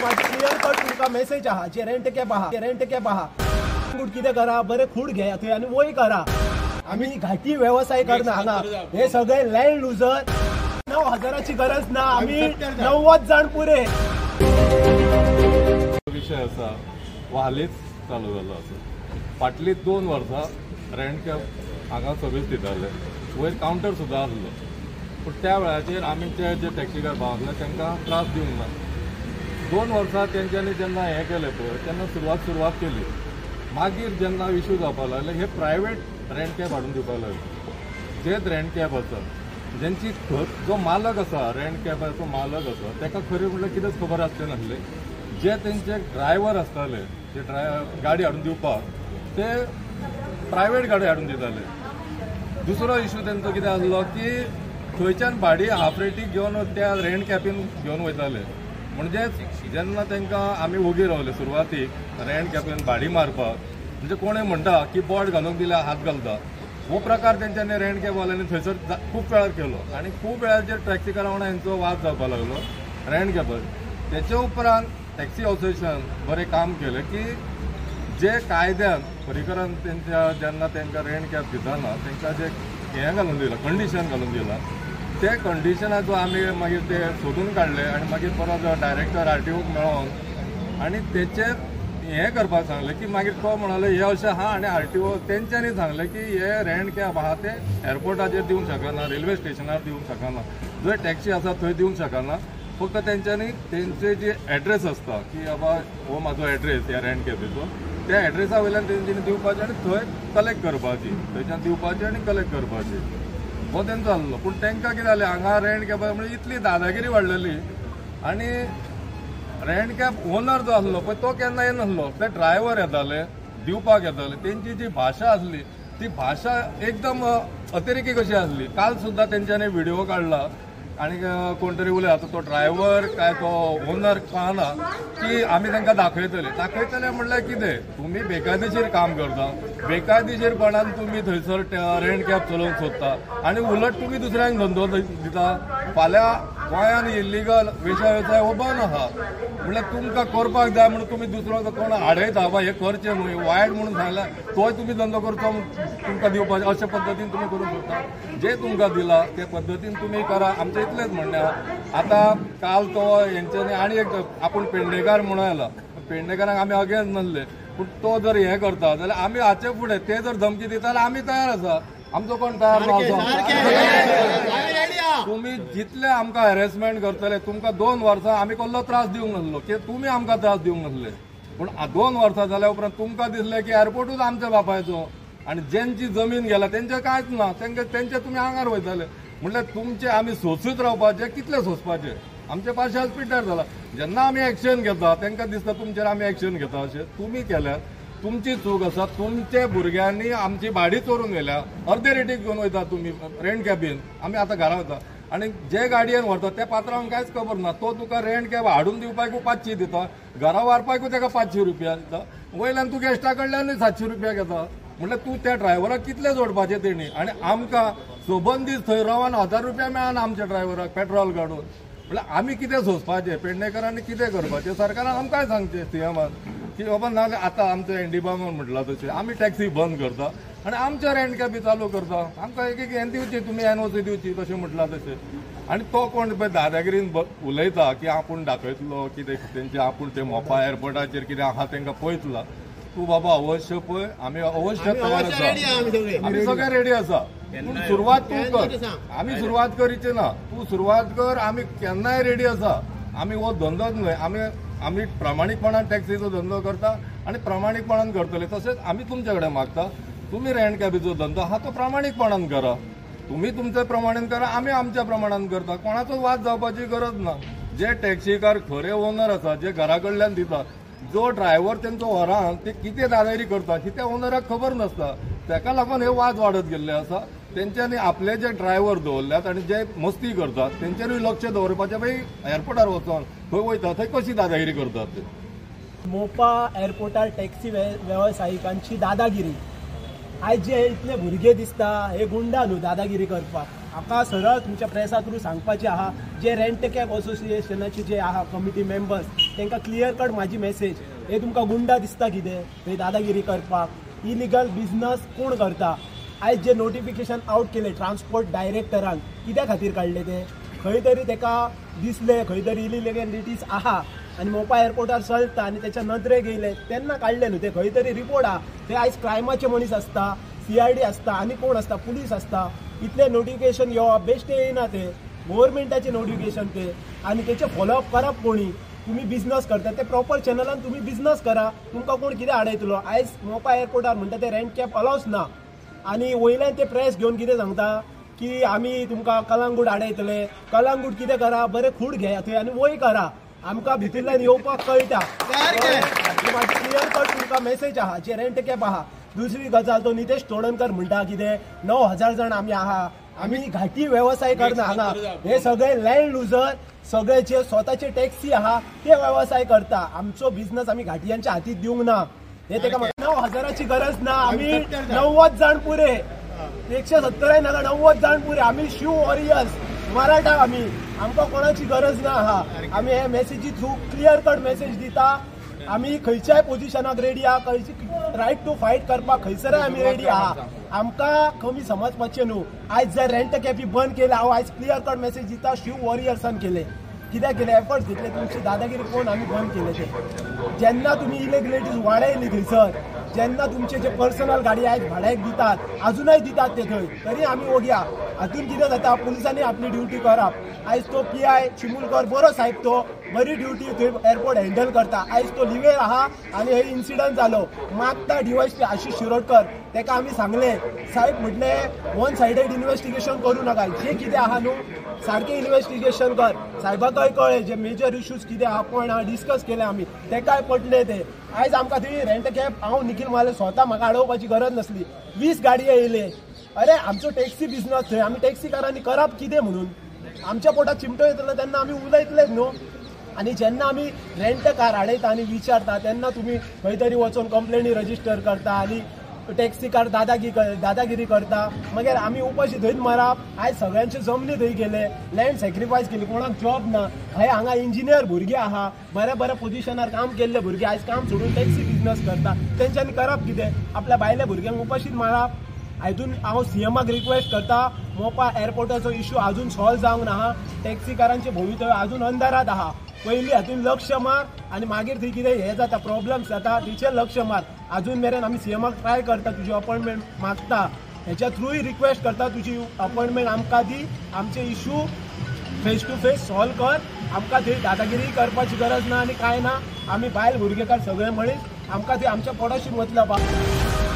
माझी clear cut तुमकां message आहा, जे रेंट कॅब आहा, जे रेंट कॅब आहा कितें करा, बरें खूड घेया थंय आनी वय करा. आमी घाटी वेवसाय करना हांगा, हे सगळे लँड लुजर. 9,000ची गरज ना, आमी 90 जाण पुरे. विशय आसा हो हालींच चालू जाल्लो आसा. फाटलीं 2 वर्सां रेंट कॅब हांगा सर्वीस दिताले, वयर कावंटर सुद्दां आसलो, पूण त्या वेळाचेर आमी ते जे टॅक्सीकार भाव आसले तांकां त्रास दिवंक ना. 2 वर्सां तेंच्यांनी जेन्ना हें केलें पळय तेन्ना सुरवात केली. मागीर जेन्ना इशू जावपाक लागले, हे प्रायवेट रेंट कॅब हाडून दिवपाक लागले. जेच रेंट कॅब आसा जेंची जो मालक आसा, रेंट कॅबाचो मालक आसा, ताका खरें म्हणल्यार कितेंच खबर आसचें नासलें. जे तेंचे ड्रायव्हर आसताले, जे गाडी हाडून दिवपाक, ते प्रायवेट गाडी हाडून दिताले. दुसरो इशू तेंचो कितें आसलो की थंयच्यान भाडी हाफ रेटीक घेवन त्या रेंट कॅबीन घेवन वयताले. म्हणजेच जेन्ना तांकां आमी ओगी रावले सुरवातीक रेंट कॅबीन भाडी मारपाक, म्हणजे कोणूय म्हणटा की बोट घालूंक दिल्यार हात घालता, हो प्रकार तेंच्यांनी रेंट कॅबवाल्यांनी थंयसर खूब वेळार केलो आनी खूब वेळाचेर टॅक्सीकारां वांगडा हेंचो वाद जावपाक लागलो रेंट कॅबार. तेचे उपरांत टॅक्सी असोसिएशन बरें काम केलें की जे कायद्यान परिकरान तेंच्या जेन्ना तांकां रेंट कॅब दितना तांकां जे हें घालून दिलां, कंडिशन घालून दिलां, ते कंडिशनाचो आमी मागीर ते सोदून काडले आनी मागीर परत डायरेक्टर आरटीओक मेळोन आनी तेचेर हें करपाक सांगलें की मागीर तो म्हणालो हें अशें आहा आनी आरटीओ तेंच्यांनी सांगलें की हे रेंट कॅब आहा ते एअरपोर्टाचेर दिवंक शकना, रेल्वे स्टेशनार दिवंक शकना, जंय टॅक्सी आसा थंय दिवंक शकना. फक्त तेंच्यांनी तेंचे जे एड्रेस आसता की बाबा हो म्हाजो एड्रेस ह्या रेंट कॅबीचो, त्या एड्रेसा वयल्यान तेंच्यांनी दिवपाचें आनी थंय कलेक्ट करपाची, थंयच्यान दिवपाची आनी कलेक्ट करपाची, हो तेंचो आसलो. पूण तांकां कितें जालें, हांगा रेंट कॅबा म्हणजे इतली दादागिरी वाडलेली आनी रेंट कॅब ओनर जो आसलो पळय तो केन्ना येनासलो, ते ड्रायव्हर येताले दिवपाक येताले. तेंची जी भाशा आसली ती भाशा एकदम अतिरेकी कशी आसली. काल सुद्दां तेंच्यांनी व्हिडिओ काडला आनी कोण तरी उलय, आतां तो ड्रायव्हर काय तो ओनर कळना की आमी तांकां दाखयतले. दाखयतले म्हणल्यार कितें, तुमी बेकायदेशीर काम करता, बेकायदेशीरपणान तुमी थंयसर रेंट कॅब चलोवंक सोदता आनी उलट तुमी दुसऱ्यांक धंदो दिता. फाल्यां गोंयान इल्लिगल वेवसाय हो बंद आसा, म्हणल्यार तुमकां करपाक जाय म्हणून तुमी दुसरो कोण आडयता, बाबा हें करचें न्हय, वायट म्हणून सांगल्यार तोय तुमी धंदो करचो तुमकां दिवपाचें, अशे पद्दतीन तुमी करूंक सोदता. जे तुमकां दिला ते पद्दतीन तुमी करा, आमचें इतलेंच म्हणणें आहा. आतां काल तो हेंच्यांनी आनी एक आपूण पेडणेकार म्हणून आयला, पेडणेकारांक आमी अगेन्स्ट नासले, पूण तो जर हें करता जाल्यार आमी हाचे फुडें ते जर धमकी दिता जाल्यार आमी तयार आसा. आमचो कोण तयार ना. तुमी जितले आमकां हॅरेसमेंट करतले, तुमकां 2 वर्सां आमी कसलो त्रास दिवंक नासलो, की तुमी आमकां त्रास दिवंक नासले, पूण 2 वर्सां जाल्या उपरांत तुमकां दिसलें की एअरपोर्टूच आमच्या बापायचो आनी जेंची जमीन गेला तेंचें कांयच ना, तेंचे तुमी आंगार वयताले. म्हणल्यार तुमचे आमी सोंसूत रावपाचें, कितले सोंसपाचें? आमचें पाशाल पिड्ड्यार जाला. जेन्ना आमी एक्शन घेता तांकां दिसता तुमचेर आमी एक्शन घेता, अशें तुमी केल्यार तुमची चूक आसा. तुमचे भुरग्यांनी आमची भाडी चोरून व्हेल्या, अर्दे रेटीक घेवन वयता तुमी रेंट कॅबीन. आमी आतां घरा वता आनी जे गाडयेन व्हरता त्या पात्रांक कांयच खबर ना, तो तुका रेंट कॅब हाडून दिवपाकूय 500 दिता, घरा व्हरपाकूय ताका 500 रुपया दिता, वयल्यान तूं गेस्टा कडल्यानूय 700 रुपया घेता. म्हणल्यार तूं त्या ड्रायव्हराक कितले जोडपाचें तेणी? आनी आमकां सोबन दीस थंय रावन 1000 रुपया मेळना आमच्या ड्रायव्हराक पेट्रोल काडून. म्हणल्यार आमी कितें सोंसपाचें, पेडणेकारांनी कितें करपाचें? सरकारान आमकांय सांगचें सीएमान की बाबा ना आतां आमचो एनडी बामण म्हटलां तशें आमी टॅक्सी बंद करता आनी आमच्या रेंट कॅबी चालू करता, आमकां एक एक हें दिवची, तुमी एनओसी दिवची तशें म्हटलां तशें. आनी तो कोण पळय दादागिरीन उलयता की आपूण दाखयतलो कितें तेंचे, आपूण ते मोपा एअरपोर्टाचेर कितें आहा तेंकां पळयतला. तूं बाबा अवश्य पळय, आमी अवश्य तयार आसा, आमी सगळे रेडी आसा, पूण सुरवात तूं कर, आमी सुरवात करीची ना, तूं सुरवात कर, आमी केन्नाय रेडी आसा. आमी हो धंदोच न्हय, आमी प्रामाणीकपणान टॅक्सीचो धंदो करता आनी प्रामाणीकपणान करतले. तशेंच आमी तुमचे कडेन मागता, तुमी रेंट कॅबीचो धंदो आहा तो प्रामाणीकपणान करा, तुमी तुमच्या प्रमाणान करा, आमी आमच्या प्रमाणान करता, कोणाचो वाद जावपाची गरज ना. जे टॅक्सीकार खरे ओनर आसा, जे घरा कडल्यान दिता, जो ड्रायव्हर तेंचो व्हरान ते कितें दादागिरी करता ही त्या ओनराक खबर नासता, ताका लागून हे वाद वाडत गेल्ले आसा. तेंच्यांनी आपले जे ड्रायव्हर दवरल्यात आनी जे मस्ती करतात तेंचेरूय लक्ष दवरपाचें, बाई एअरपोर्टार वचोन खंय वयता थंय कशी दादागिरी करतात ते. मोपा एअरपोर्टार टॅक्सी वेवसायिकांची दादागिरी. आयज जे इतले भुरगे दिसता हे गुंडा न्हू दादागिरी करपाक. म्हाका सरळ तुमच्या प्रेसा थ्रू सांगपाचें आहा, जे रेंट कॅब असोसिएशनाची जे आहा कमिटी मेंबर्स तांकां क्लियर कट म्हाजी मेसेज, हे तुमकां गुंडा दिसता कितें थंय दादागिरी करपाक? इलिगल बिजनस कोण करता? आयज जे नोटिफिकेशन आवट केले ट्रान्सपोर्ट डायरेक्टरान कित्या खातीर काडले ते? खंय तरी ताका दिसले खंय तरी इलिगॅलिटीज आहा आनी मोपा एअरपोर्टार चलता आनी तेच्या नदरेक येयले तेन्ना काडले न्हू ते. खंय तरी रिपोर्ट आहा ते. आयज क्रायमाचे मनीस आसता, CID आसता आनी कोण आसता, पुलीस आसता. इतले नोटिफिकेशन येवप बेश्टे येयना ते, गव्हर्मेंटाचे नोटिफिकेशन ते आनी तेचे फॉलोअप करप कोणी? तुम्ही बिझनस करता ते प्रॉपर चॅनलान तुम्ही बिझनस करा, तुमकां कोण कितें आडयतलो? आयज मोपा एअरपोर्टार म्हणटा ते रेंट कॅब अलावच ना आनी वयल्यान ते प्रेस घेवन कितें सांगता की आमी तुमकां कलांगूट आडयतले. कलांगूट कितें करा, बरें खूड घेया थंय आनी वय करा, आमकां भितरल्यान येवपाक कळटा. म्हाजी क्लियर कट तुमकां मेसेज आहा जे रेंट कॅब आहा. दुसरी गजाल, तो नितेश तोडणकर म्हणटा कितें 9,000 जाण आमी आहा, आमी घाटी वेवसाय करना हांगा. हे सगळे लँड लुजर, सगळे जे स्वताचे टॅक्सी आहा ते वेवसाय करता. आमचो बिझनस आमी घाटयांच्या हातीत दिवंक ना. हे तेका 9,000ची गरज ना, आमी 90 जाण पुरे, 170 नाका, 90 जाण पुरे. आमी शिव वॉरियर्स मराठा, आमी आमकां कोणाची गरज ना आहा. आमी हे मेसेजी थ्रू क्लियर कट मेसेज दिता. आमी खंयच्याय पोजिशनाक रेडी आहा, खंयची रायट टू फायट करपाक खंयसरय आमी रेडी आहा. आमकां कमी समजपाचें न्हू. आयज जर रेंट कॅबी बंद केले, हांव आयज क्लियर कट मेसेज दिता, शिव वॉरियर्सान केले कित्याक केले, एफर्ट्स घेतले, तुमची दादागिरी पळोवन आमी बंद केले ते. जेन्ना तुमी इलिगलिटीज वाडयली थंयसर, जेन्ना तुमचे जे पर्सनल गाडी आयज भाड्याक दितात, अजुनय दितात ते थंय, तरी आमी ओगी आहा. हातून कितें जाता, पुलिसांनी आपली ड्युटी करप. आयज तो PI Chimulkar बरो साहेब, तो बरी ड्युटी थंय एअरपोर्ट हँडल करता. आयज तो लिवेर आहा आनी हे इन्सिडंट जालो. मागता DYSP Ashish Shirodkar, ताका आमी सांगलें साहेब म्हटलें वन सायडेड इन्वेस्टिगेशन करूं नाका, जें कितें आहा न्हू सारकें इन्वेस्टिगेशन कर. साहेबाकय कळ्ळें जे मेजर इश्यूज कितें आहा, पॉयंट आहा, डिस्कस केले आमी, तेकाय पटले ते. आयज आमकां थंय रेंट कॅब, हांव निखील म्हाले स्वता म्हाका आडोवपाची गरज नासली, 20 गाडयो येयले. अरे आमचो टॅक्सी बिझनस थंय, आमी टॅक्सीकारांनी करप कितें म्हणून? आमच्या पोटात चिमटो येतलो तेन्ना आमी उलयतलेच न्हू. आनी जेन्ना आमी रेंट कार हाडयता आनी विचारता तेन्ना तुमी खंय तरी वचून कंप्लेनी रजिस्टर करता आनी टॅक्सीकार दादागिरी करता. मागीर आमी उपाशी थंयच मरप. आयज सगळ्यांचे जमनी थंय गेले, लँड सॅक्रिफायस केली, कोणाक जॉब ना. हय हांगा इंजिनियर भुरगे आहा, बऱ्या बऱ्या पोजिशनार काम केल्ले भुरगे आयज काम सोडून टॅक्सी बिझनस करता. तेंच्यांनी करप कितें? आपल्या बायल्या भुरग्यांक उपाशीच मारप. हातून हांव CMाक रिक्वेस्ट करता, मोपा एअरपोर्टाचो इश्यू अजून सॉल्व जावंक ना, टॅक्सीकारांचे भवितव्य अजून अंधारात आहा. पयलीं हातून लक्ष मार आनी मागीर थंय कितें हें जाता, प्रॉब्लम्स जाता तेचेर लक्ष मार. अजून मेरेन आमी CMाक ट्राय करता, तुजी अपॉयंटमेंट मागता, हेच्या थ्रूय रिक्वेस्ट करता, तुजी अपॉयंटमेंट आमकां दी, आमचे issue face to face solve कर. आमकां थंय दादागिरी करपाची गरज ना आनी कांय ना. आमी बायल भुरगेकार सगळे मनीस, आमकां थंय आमच्या पोटाशी मतलब आहा.